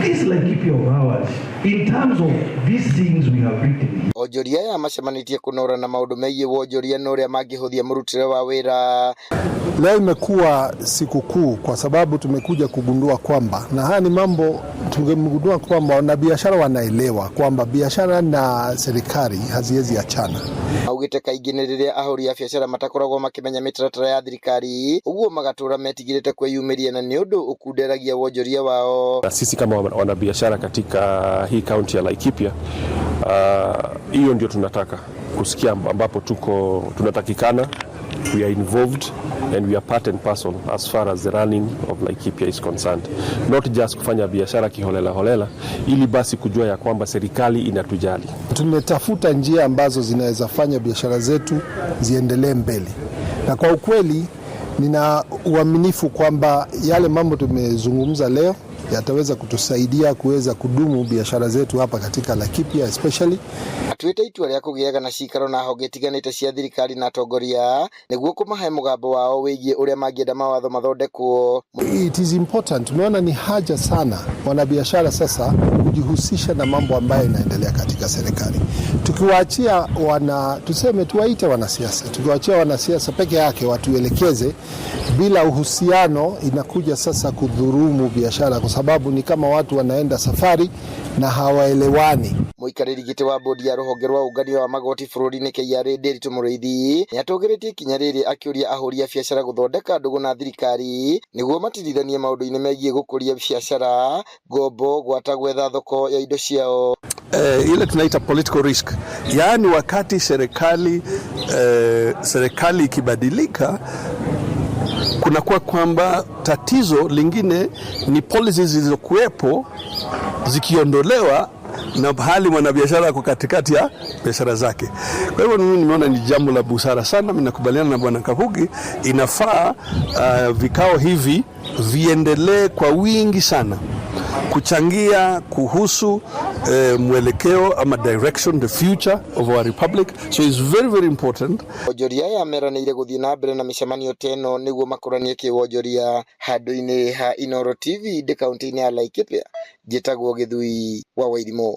This Laikipia of ours, in terms of these things we have written here, Onjoria aya macemanĩtie kũnorana maũndũ megiĩ wonjoria na ũrĩa mangĩhũthia mũrutĩre wa wĩra. Leo imekuwa sikukuu kwa sababu tumekuja kugundua kwamba, na haya ni mambo tumegundua kwamba wanabiashara wanaelewa kwamba biashara na serikali haziwezi achana. Augĩte kaingĩ nĩ rĩrĩa ahũri a biacara matakoragwo makĩmenya mĩtaratara ya thirikari, ũguo magatũra metigĩrĩte kwĩyumĩria, na nĩ ũndũ ũkunderagia wonjoria wao. Na sisi kama wanabiashara katika hii kaunti ya Laikipia, hiyo ndio tunataka kusikia, ambapo tuko tunatakikana, we are involved and we are part and parcel as far as the running of Laikipia is concerned, not just kufanya biashara kiholela holela, ili basi kujua ya kwamba serikali inatujali. Tumetafuta njia ambazo zinaweza fanya biashara zetu ziendelee mbele, na kwa ukweli nina uaminifu kwamba yale mambo tumezungumza leo yataweza kutusaidia kuweza kudumu biashara zetu hapa katika Laikipia especially. Atuĩte itua rĩa kũgĩaga na cikaro na honge itiganĩte cia thirikari na atongoria nĩguo kũmahe mũgambo wao wĩgiĩ ũrĩa mangĩenda mawatho mathondekwo. It is important. Tumeona ni haja sana wanabiashara sasa kujihusisha na mambo ambayo inaendelea katika serikali. Tukiwaachia wana, tuseme tuwaite wanasiasa, tukiwaachia wanasiasa peke yake watuelekeze bila uhusiano, inakuja sasa kudhurumu biashara, kwa sababu ni kama watu wanaenda safari na hawaelewani. Mũikarĩri gĩtĩ wa bodi ya rũhonge rwa ũngania wa magoti bũrũri-inĩ KRA, Ndiritu Mũrĩithi, nĩatũgĩrĩtie ikinya rĩrĩ akĩũria ahũri a biacara gũthondeka ndũgũ na thirikari nĩguo matirithanie maũndũ-inĩ megiĩ gũkũria biacara, ngombo, gwata gwetha thoko ya indo ciao. Ile tunaita political risk, yaani wakati serikali ikibadilika, kunakuwa kwamba tatizo lingine ni policies zilizokuwepo zikiondolewa na hali mwanabiashara ako katikati ya biashara zake. Kwa hivyo mimi nimeona ni jambo la busara sana. Mimi nakubaliana na Bwana Kahugi, inafaa vikao hivi viendelee kwa wingi sana kuchangia kuhusu mwelekeo ama direction, the future of our republic, so it's very very important. Onjoria aya meranĩire gũthiĩ na mbere na mĩcemanio ta ĩno nĩguo makũranie kĩwonjoria. Handũ-inĩ ha Inooro TV ndĩ kaunti-inĩ ya Laikipia, njĩtagwo Gĩthui wa Wairimũ.